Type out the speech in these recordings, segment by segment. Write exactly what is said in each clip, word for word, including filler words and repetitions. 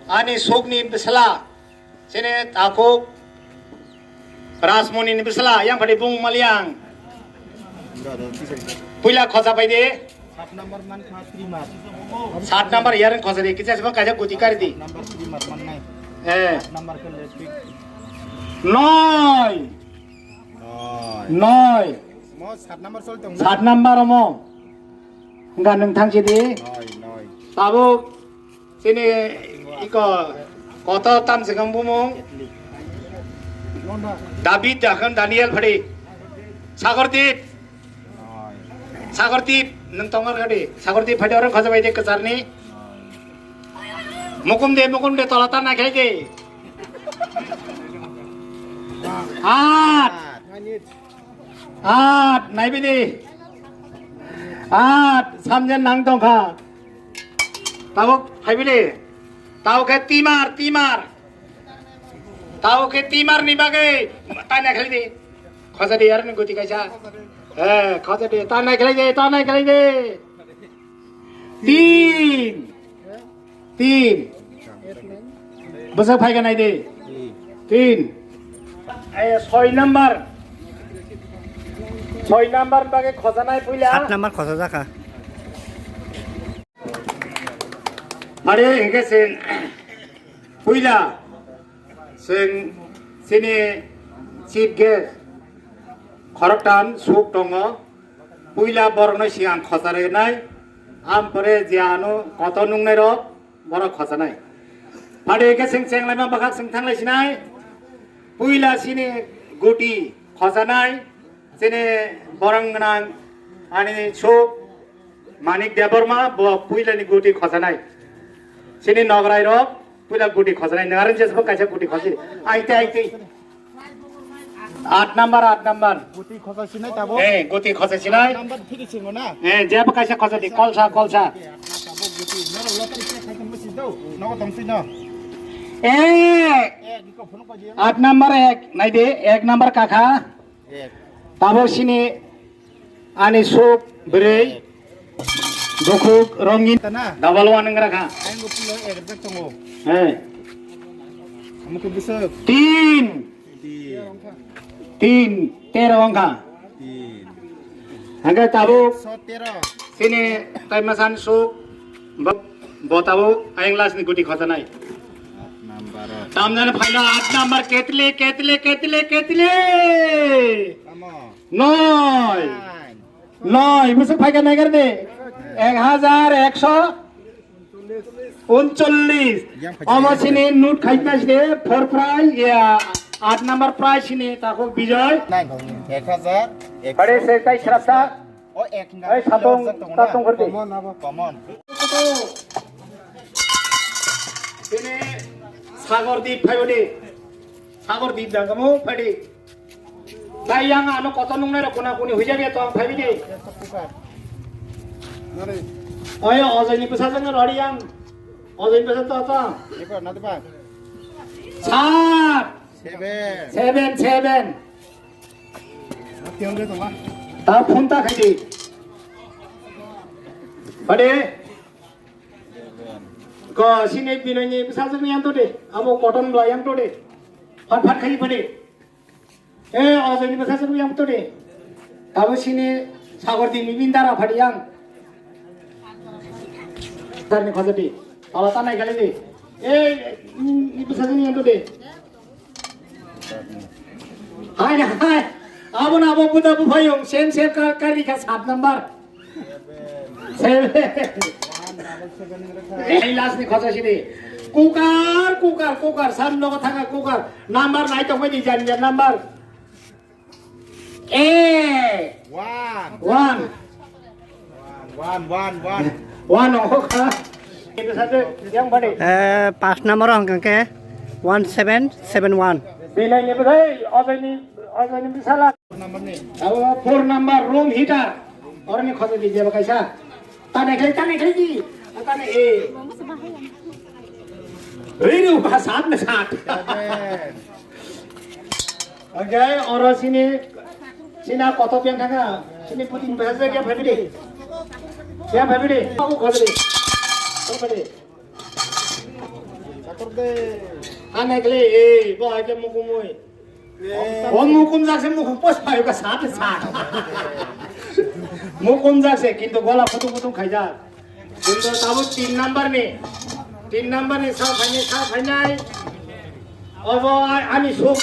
Ani sukni bwsla, chini takhuk Rasmoni ni bwsla, yang phadi bung maliang. Puila khosa pai de. Sat number man kha three mar. Sat number yar khosa de, kisa sima kaisa guti kari di. Number three mar man nai. Eh. Sat number ke le pick. Noi. Noi. Noi. Mo sat number sol tong. Sat number mo. Enggak neng thang sidi. Noi, noi. Tabuk Chini iko kotor tam se kang bumung. David dakhan Daniel phadi. Sagordip. Sagordip nung tongar gadi. Sagordip phadi orang khosa bai de kacharni. Mukum de, mukum de, tola tan nakhai de. At. At, naibidi. At, samjen nang tongkha. Tabuk phaibidi. Tabuk khe timar, timar. Tabuk khe timar ni bagwi. Tanai khlai di. Khoja di, arni guti kaisa. Eh, khoja di. Tanai khlai di, tanai khlai di. Tin. Tin. Bwswk phai kha nai di. Tin. Eh, soi number. Soi number bagwi khojanai puila. Sat number khosa jakha. Are hingke se puila. Chwng chini chief guest khoroktham suk tongo. Puila borokno siyan khosa rwnai, ampore je ano kotor nungnai rok borok khosanai. Phadi khe chwng chenglaima bwkhak chwng thanglai sinai. Puila chini guti khosanai, chini borong gwnang ani suk Manik Debbarma bo puilani guti khosanai. Chini nograi rok puila guti khosanai. Nang arin jesbo kaisa guti khosi. Aite, aite. At number, at number. Guti khosa sinai tabo. Eh, guti khosa sinai. Number thik singo na. Eh, jeba kaisa khosa di, kolsa, kolsa. Tabo guti. Noro lottery se khai tong si do. Nogo tong si no. Eh, Eh, niko phone ko je. At number ek, nai de, ek number kakha. Ek. Tabo sini ani suk bwrwi. Ek. Bukhuk rongin. Tana. Double one wng rakha. Ayang go pulo ek rwjak tongo. Eh. Amo khe bwswk. Tin. Tin. Tin. Tero wngkha. Tin. Hangke tabuk. Sotero. Sini taimasan suk. Bo, bo tabuk ayang last ni guti khojanai. Number. Tamjani phaino at number ketli, ketli, ketli, ketli. Tamo. Noi. Nine. Noi, bwswk phaikha naigar de. Ek hajar ekso uncholish. Omo sini note khaikna side, four prize, ya, at number prize sini takhuk Bijoy. Nine. Ek hajar. Pare se tai srapta. O ek. Ai, satong, satong khardi. Common abo. Common. Sini Sagor Deep phaibodi. Sagor Deep jangkamo phaidi. Tai yang ano kotor nungnai rok kuna kuni huijak ya to ang phaibi de. Nani? Oyo, Ojoi ni bwsajwk no rori yang. Ojoi ni bwsa to to. Iko, nadi ba? Sat. Seven. Seven, seven. Tiang de toma. Ta phone ta khaidi. Pade. Ko sini Binoy ni bwsajwk ni yang to de. Abo cotton bla yang to de. Phat phat khai pade. Eh, Ojoi ni bwsajwk yang to de. Abo sini Sagor Deep ni bini dara phadi yang. Dar ni khojoti. Abo ta nai kali de. Eh, ni bwsajwk ni yang to de. Hai, hai. Abo na abo buda bu phayung. Same, same ka, kari ka sat number. Seven. Ei last ni khosa sini. Kukar, kukar, kukar. Sam nogo thanga kukar. Number nai tong bai di jan jan number. Eh. One. One. One, one, one. One oh ka. Itu satu yang balik. Eh, pas number ang ke one seven seven one. Bilai ni bwsai, Ojoi ni, Ojoi ni bwsala. Abo four number room heater. Oroni khoto di jeba kaisa. Tane khai, tane khai di. Tane e. Riru ba sat na sat. Okay, oro sini, sina koto piang thanga. Sini puting bahasa kya phabidi? Kya phabidi? Aku khoto di. Khoto di. Ane kle, eh, bo hai ke mukumui. O mukum jak se mukum pos payo ka sate sa. Mukum jak se kintu gola phutung phutung khaijak. Kintu tabo tin number ni. Tin number ni sa phainai, sa phainai. Obo a-, ani suk.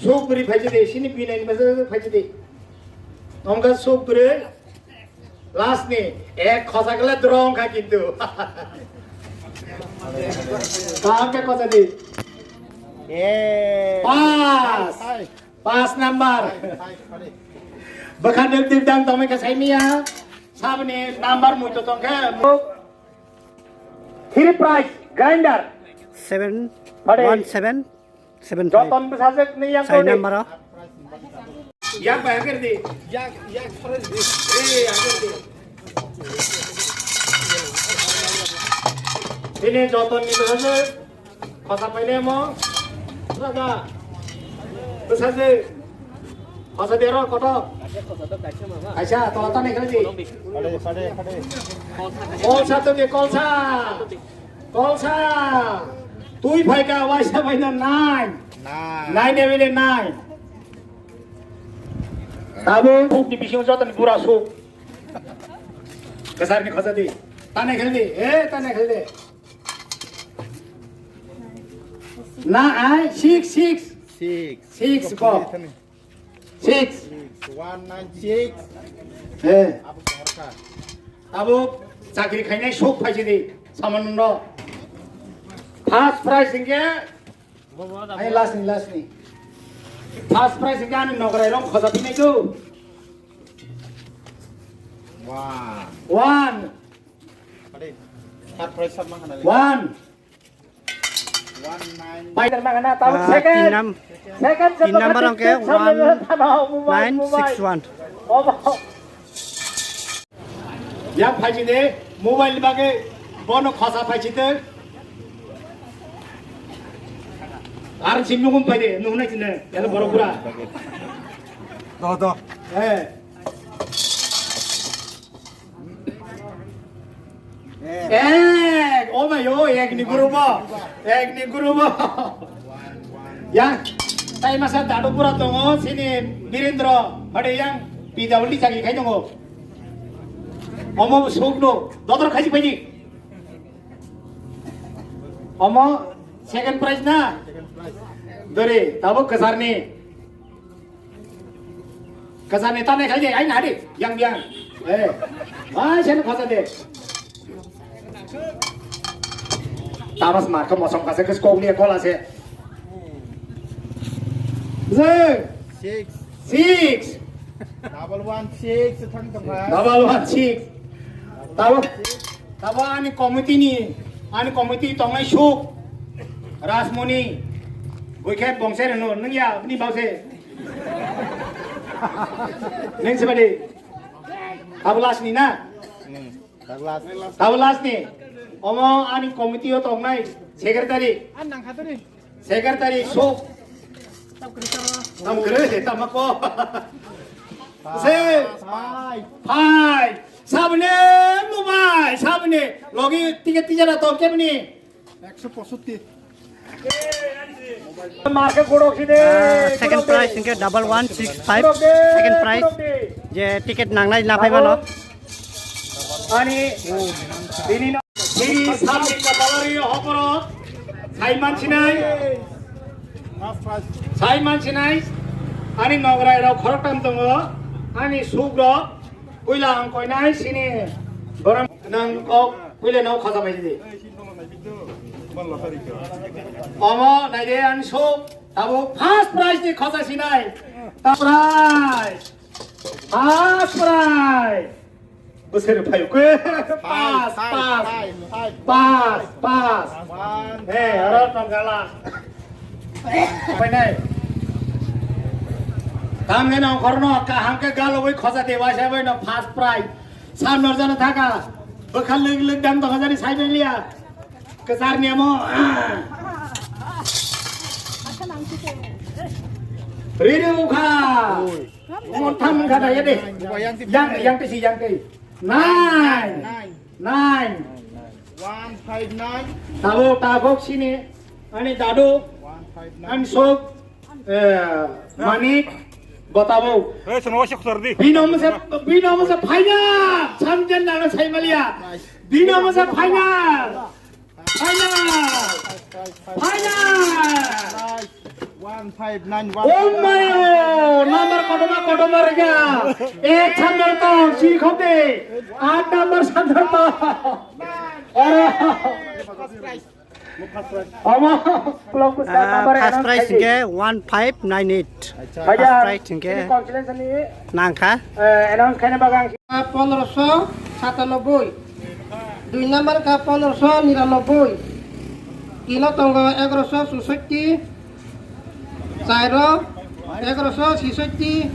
Suk bri phaijide, sini binai ni basa phaijide. Omka suk bri. Last ni, ek khosa kele drong kha kintu. Kaham ke khosa di? Eh. Pas. Hai. Pas number. Hai, hai, hai. Bakhan dip dip dang tomai ka sai miya. Sabni number mui to tong khe. Three prize grinder. Seven, Pare. One seven, seven five. Joton bwsajwk ni yang Sai kodi. Number o. Yang bai hanger di. Yang, yang sore di. Eh, hanger di. Ini joton ni bwsajwk. Khosa paine mo. Raga. Bwsajwk. Khosa dero koto. Kaisa, tola tani kali di. Pade, pade, pade. Kolsa to di, kolsa. Kolsa. Twi phaika, waisa phaina nine. Nine. Nine ebile nine. Tabo suk ni bisingo jotoni bura suk. Kasar ni khosa di. Tane khel di. Eh, tane khel di. Na ai six, six. Six. Six ko. Six. Six. One nine six. Eh. Abo chakri khainai suk phaisidi saman no. First prize hingke. Ai last ni, last ni. First prize hingke ani nograi rong khoja pinai tu. One. One. Ade. Third prize sama kana. One. One nine. Pai dan mana tahu Ah, second. Enam. Second. Enam barang ke, one nine six one. Oh. Yang phaji de mobile bage bono khosa phaji de. Ar sim nungum phaji de nungnai sini. Yang borok pura. Do do. Eh. Ek, oh my, oh, ek ni guru bo, ek ni guru bo. Yang, tai masa dadu pura tongo, sini Birendra, hade yang P W D chakri khai tongo. Omo sukno, dotor khaji phaji. Omo second prize na? Dori, tabo kesarni. Kasane tane khai de, ai na de, yang yang. Eh, ai sen khosa de. Tabas mar ka mosong kase kes kogli kola se. Ze. Six. Six. Double one six thang tong hai. Double one six. Tabo, tabo ani committee ni, ani committee tongnai suk. Rasmoni. Boikhet bongse reno, nung ya, ni bangse. Neng sebadi. Tablas ni na? Hmm, tablas. Tablas ni. Omo ani committee o tongnai secretary. An nang khatari. Secretary sok. Tam kere, tam kere, tam ako. Se. Pai. Pai. Sabne, mobile, sabne. Logi ticket tijara tong kebni. Ekso posotti. Marke godok side, Ah, second prize hingke double one six five, second prize. Je ticket nangnai na phai mano. Ani, bini no, bini samni kapalari hokoro, saiman sinai, saiman sinai, ani nograi rok khoroktam tongo, ani suk rok, puila ang koinai sini, borom nang kok, puila nang khosa bai di. Omo naide ang sok, abo first prize ni khosa sinai. Ta prize. First prize. Bwswk phaio khe? Pass, pass. Pass, pass. Hey, aro tong gala. Painai. Tang nai nong khorno kaham khe galogwi khosa de waisa bai no first prize. Sam nor jana thaka. Bwkha lik lik dang tong jani sai bai liya. Kwchar ni amo. Riri ukha. Oi. Mo tham wngkha da yade. Yang, yang tisi, yang tei. Nine. Nine. Nine. One five nine. Tabuk, tabuk sini, ani dadu, One five nine. Ani sok, eh, manik, bo tabuk. Hei, sono wasik khusar di. Bino masa, bino masa final. Champion nana sai malia. Bino masa final. Final. Final. One five nine, one. Oh my, oh, number kodoma, kodoma rega. Ek champion to, si khote. Aat number champion to. Oro. Omo, belum pusat. Ah, number first announce prize khaidi. Hingke one five nine eight. Acha. First prize hingke ini consolation ni nangkha. Eh, announce khaina bagang. Pondroso satanoboi. Dui number ka pondroso niranoboi. Kilo tongo egaroso susotti. Chairo egaroso sisotti.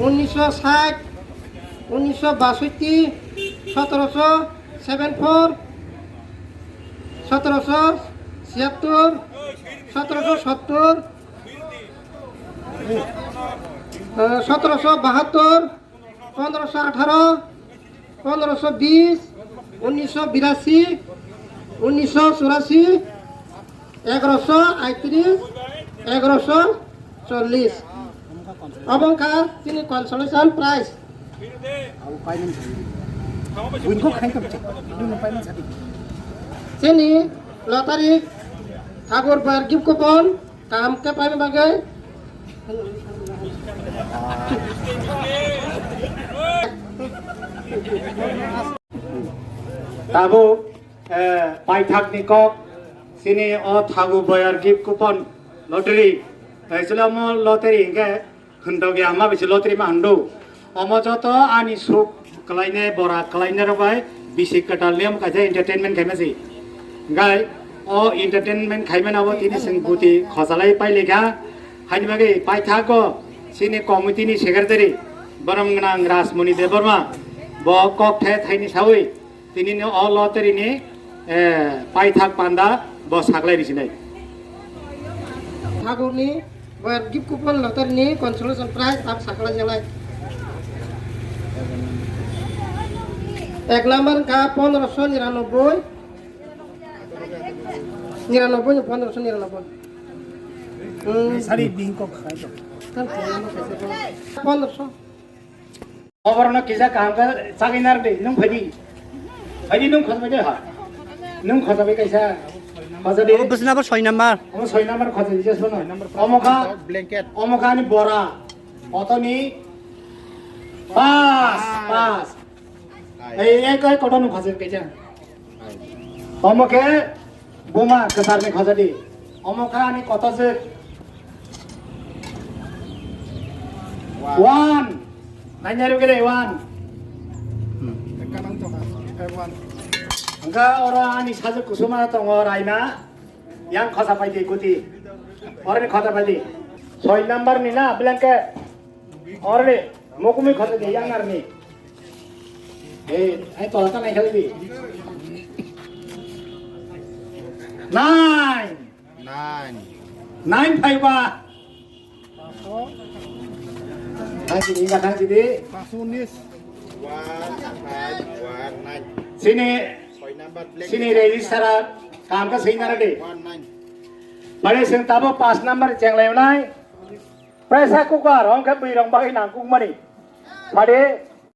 Unniso sait. Unniso basotti. Sotoroso seven four. Sotoroso siyattor, sotoroso sottor, eh, sotoroso bahattor, pondroso atharo, pondroso bis, unniso birasi, unniso churasi, egaroso aitris, egaroso chollis. Obo wngkha chini consolation prize. Abo paimani sadi. Buini kok khai kok chak. Buini paimani sadi. Chini lottery Thakur Boyar gift coupon kaham khe paima bagwi. Tabuk, eh, paithakni kok chini o Thakur Boyar gift coupon lottery. Tei chwla mo lottery hinkhe Hwndok ya ma bisi lottery ma hwndo. Omo joto ani suk kwlainai, bora kwlainai rok bai bisi kwtal niyom kaisa entertainment khaima si. Hingkhai o entertainment khaimani abo tini chwng guti khosalai pailai kha. Haini bagwi paithago chini committee ni secretary borom gwnang Rasmoni Debbarma bo kok the thaini sawi Tini ni o lottery ni, eh, paithak panda bo saklai risinai. Thakurni Boyar gift coupon lottery ni consolation prize tak saklai jalai. Ek number ka pondroso niranoboi. Niranoboi ni pondroso niranoboi. Hmm. Sari bingkok khai to. Pondroso. Oborno kisa kaham khe chagwi nardi, nwng phaidi. Phaidi nwng khosbai de ha. Nwng khosbai kaisa. Khosa di. O bwswk number soi number. Omo soi number khosa di, just bono. Omo kha, blanket. Omo kha ni bora. Otoni. Pass, pass. Ei, ei, kai koto nwng khosa kaisa. Omo khe buma kwcharni khojadi. Omo khe ani koto se. One. One. Nainari gele one. Hmm. Ekka nang tongkha. Eh, one. Hwnkhe oro ani sajwk kusuma tongo Raina. Yang khosa paidi kuti. Oroni khosa paidi. Soi number ni na blanket. Oroni mokumi khosa di yang arni. Eh, ai tola ta nai khalai di. Nine. Nine. Nine phai ba. Thang sidi, thang sidi. Paso unis. One five one nine. Sini, soi number black. Sini register kam ka sini nara de. One nine. Bari sing tabo pass number chenglai nai. Pressure cooker, hong khe bwrwi rong bagwi nangkukmani. Phade,